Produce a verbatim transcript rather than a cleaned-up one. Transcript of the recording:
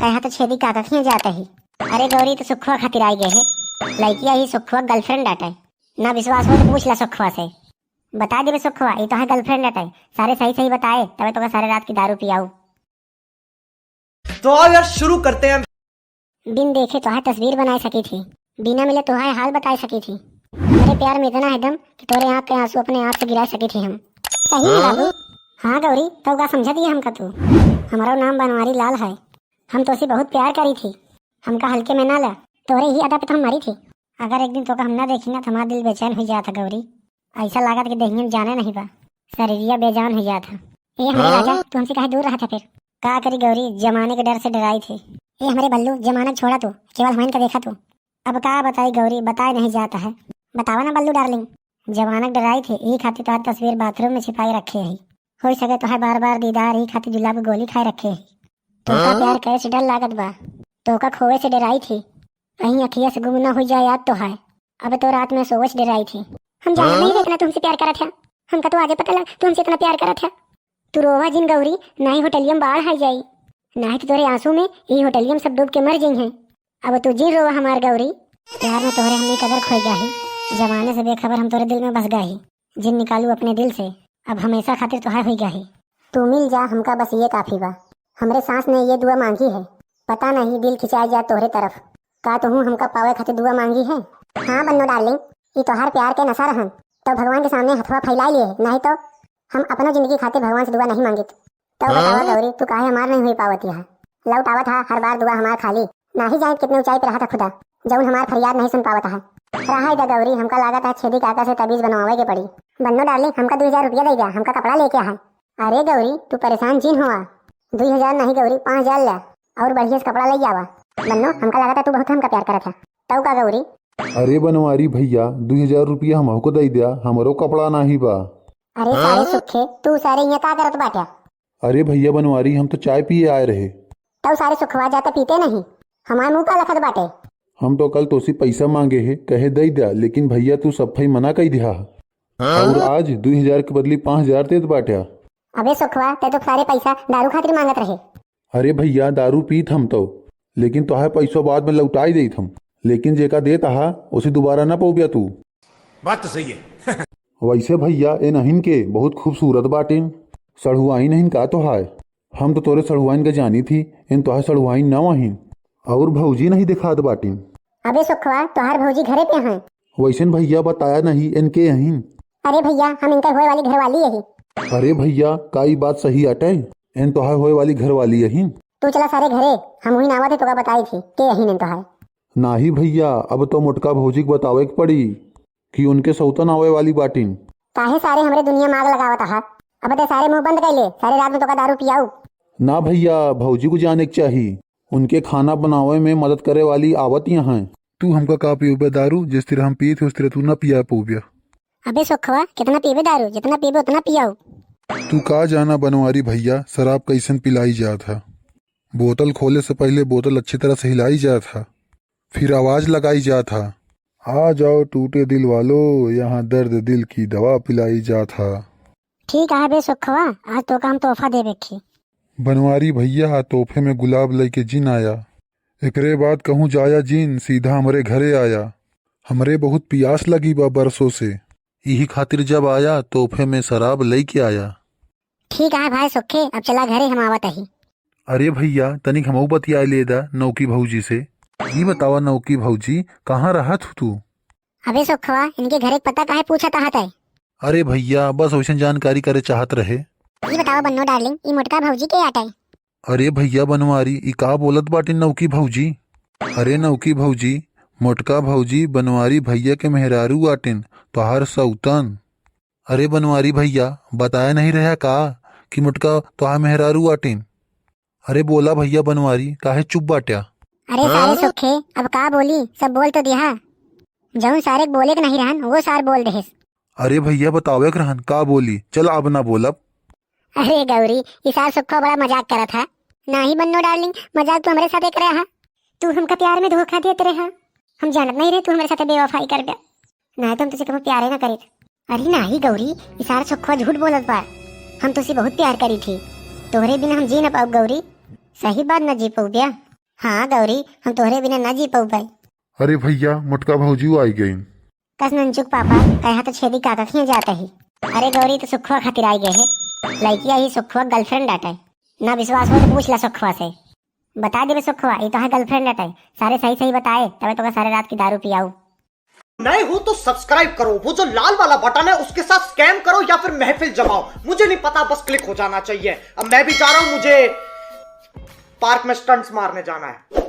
यहाँ तो छेदी काका खिया जाता ही। अरे गौरी, तो सुखवा खातिर आई गए है। लड़किया ही सुखवा girlfriend आटे। ना विश्वास हो तो पूछ ला सुखवा से। बता देबे सुखवा, ई तो है girlfriend आटे। सारे सही सही बताए, तबे तोका सारे रात की दारू पियाऊ। तो आओ यार, शुरू करते हैं। बिन देखे तोहार तस्वीर बनाए सकी थी, बिना मिले तोहार हाल बताए सकी थी। हमरे प्यार में इतना है दम कि तोरे आँख के आंसू अपने आप से गिराए सकी थी हम। सही में बाबू? हाँ गौरी, तउ का समझा दिया हमका तू? हमारो नाम बनवारी लाल है। हम तोसे बहुत प्यार करी थी, हमका हल्के में ना ला। तोरे ही अदा पे तो हम मरी थी। अगर एक दिन तोका हम ना देखी ना, तो हमार दिल बेचैन हो जात है गौरी। ऐसा लागत कि देहिया में जाने नहीं बा, शरीरिया बेजान हो जात है। ए हमरे राजा, तू हमसे काहे दूर रहा था फिर? का करी गौरी, जमाने के डर से डराई थी। ए हमरे बल्लू, जमाना छोड़ा तू, केवल हमन का देखा तू। अब का बताई गौरी, बताए नहीं जाता है। बतावा ना बल्लू darling। जमाना के डराई थे, यही खातिर तोहार तस्वीर bathroom में छिपाई रखे है। हो सके तोहार बार बार दीदार, यही खातिर जुलाब के गोली खाए रखे है। तोका प्यार करे से डर लागत बा, तोका खोवे से डराई थी। कहीं अखिया से गुम ना हो जाए याद तोहार। अब तो रात में सोवे से डराई थी। हम जाना नहीं रहे इतना तुमसे प्यार करत है। हमका तो आजे पता लग तू हमसे इतना प्यार करत है। तू रोवा जिन गौरी, ना ही होटलिया में बाढ़ आई जाई, ना ही तो तोरे आंसू में यही होटलिया में सब डूब के मर जाई हैं। अब तू जिन रोवा हमार गौरी। प्यार में तोहरे हमनी कदर खोई गया ही, जमाने से बेखबर हम तोरे दिल में बस गया ही। जिन निकालू अपने दिल से, अब हमेशा खातिर तोहार हुई गया ही। तू मिल जा हमका बस ये काफी बा। हमरे सांस ने ये दुआ मांगी है, पता नहीं दिल खिंचाए जा तोहरे तरफ। का तुहू हमका पावे खातिर दुआ मांगी है? हाँ बन्नो darling, ई तोहार प्यार के नशा रहन, तो भगवान के सामने हथवा फैलाई लिए, नहीं तो हम अपनो जिंदगी खातिर भगवान से दुआ नहीं मांगित। तो बतावा गौरी, तू काहे हमार नहीं हुई पावत यहाँ? लौट आवत हा हर बार दुआ हमार खाली। नाही जानित कितने ऊंचाई पे रहत हा खुदा, जौन हमार फरियाद नहीं सुन पावत हा। रहा दा गौरी, हमका लागत हा छेदी काका से तबीज बनवावे के पड़ी। बन्नो darling, हमका दो हजार रुपया दे द्या, हमका कपड़ा लेके आहा। अरे गौरी, तू परेशान जिन हुआ, दो हजार नहीं गौरी, पाँच हजार ल्या और बढ़िया से कपड़ा ले आवा। बन्नो, हमका लागत हा तू बहुत हमका प्यार करत हा। तौ का गौरी? अरे बनवारी भैया, दो हजार रुपया हमहू को दे द्या, हमरो कपड़ा नाही बा। अरे सारे सुखे, तू सारे यहाँ का करत बाट्या? अरे भैया बनवारी, हम तो चाय पिए आए रहे। तौ सारे सुखवा जाते पीते नहीं, हमार मुंह का लखत बाटे। हम तो कल तोसी पैसा मांगे है, कहे दे द्या, लेकिन भैया तू सफाई मना कई दिया। और आज दो हजार के बदली पाँच हजार देत बाट्या। अबे सुखवा, ते तो सारे पैसा दारू खातिर मांगत रहे। अरे भैया, दारू पीत हम तो, लेकिन तोहार पैसा बाद में लौटाई देत हम, लेकिन जेका देत आहा, उसे दोबारा ना पौब्या तू। बात तो सही है। वैसे भैया, ए नहिन के बहुत खूबसूरत बाटिन। सढ़ुआइन नहिन का तोहार? हम तो तोरे सढ़ुआइन के जानी थी, इन तोहार सढ़ुआइन ना वहिन। और भौजी नहीं दिखात बाटिन। अबे सुखवा, तोहार भौजी घरे पे हैं। वैसन भैया बताया नहीं, इनके यहीं। अरे भैया, हम इनकर होए वाली घरवाली यही। अरे भैया, का ई बात सही अटे? इन तोहार होए वाली घरवाली यहीं। तू चला सारे घरे, हम वही नावा थे तोका बताई थी, के यहीं इन तोहार। नाही भैया, अब तो मोटका भौजी के बतावे के पड़ी कि उनके सौतन आवे वाली बाटिन। काहे सारे हमरे दुनिया में आग लगावत आहा? अब ते सारे मुंह बंद कर ले, सारे रात में तोका दारू पियाऊ। ना भैया, भौजी को जाने के चाही, उनके खाना बनावे में मदद करे वाली आवत यहाँ। तू हमका का पियोबे दारू, जिस तरह हम पीत उस तरह तू ना पिया पौब्या। अबे सोखवा, कितना पीबे दारू, जितना पीबे उतना पियाऊ। तू का जाना बनवारी भैया, शराब कैसन पिलाई जात है। बोतल खोले से पहले बोतल अच्छी तरह से हिलाई जात है, फिर आवाज लगाई जात है, "आ जाओ टूटे दिल वालो, यहाँ दर्द दिल की दवा पिलाई जात है।" ठीक है बे सोखवा, आज तोका हम तोहफा देबे की। बनवारी भैया, तोहफे में गुलाब लइके जिन आया। एकरे बाद कहूँ जाया जिन, सीधा हमरे घरे आया। हमरे बहुत पियास लगी बा बरसों से, इही खातिर जब आया, तोहफे में शराब लइके आया। ठीक है भाई सोखे, अब चला घरे, हम आवत अही। अरे भैया, तनिक हमहू बतियाए ले दा नौकी भौजी से। ई बतावा नौकी भौजी, कहाँ रहत हू तू? अबे सोखवा, इनके घरे के पता काहे पूछत आहत है? अरे भैया, बस वैसन जानकारी करे चाहत रहे। ई बतावा बन्नो डार्लिंग, ई मोटका भौजी के आटे? अरे भैया बनवारी, ई का बोलत बाटे नौकी भौजी? अरे नौकी भौजी, मोटका भौजी बनवारी भैया के मेहरारू आटिन, तोहार सौतन। अरे बनवारी भैया, बताया नहीं रहा का कि मोटका तोहार मेहरारू आटिन? अरे बोला भैया बनवारी, काहे चुप बाट्या? अरे सारे सोखे, अब का बोली, सब बोल तो दिया। जौन सारे के बोले के नहीं रहन, वो सार बोल देहेस। अरे भैया बतावे के रहन, का बोली? चल अब ना बोलब। अरे गौरी, ई सार सोखवा बड़ा मजाक करत है। नाही बन्नो डार्लिंग, मजाक तू हमरे साथे करे हा। तू हमका प्यार में धोखा देत रहे हा। हम जानत नहीं रहे तू हमरे साथे बेवफाई करबे। नाही तो हम तुझे कभी प्यारे ना करीत। अरे नाही गौरी, ई सार सोखवा झूठ बोलत बा। हम तुझसे बहुत प्यार करी थी। तोहरे बिना हम जी ना पाउब गौरी। सही बात ना जी पौब्या। हाँ गौरी, हम तोहरे बिना ना जी पउबै। अरे भइया, मोटका भौजियो आई गइन। कस नंचुक पापा, कहा तो छेदी काका खिया जात ही। अरे गौरी, तो सुखवा खातिर आई गए है। लइकिया ही सुखवा girlfriend आटे। ना विश्वास हो तो पूछ ला सुखवा से। बता देबे सुखवा, ई तोहार girlfriend आटे। सारे सही सही बताए, तबे तोका सारे रात की दारू पियाऊ। नए हो तो subscribe करो, वो जो लाल वाला button है उसके साथ scam करो या फिर महफिल जमाओ, मुझे नहीं पता, बस click हो जाना चाहिए। अब मैं भी जा रहा हूँ, मुझे park में stunts मारने जाना है।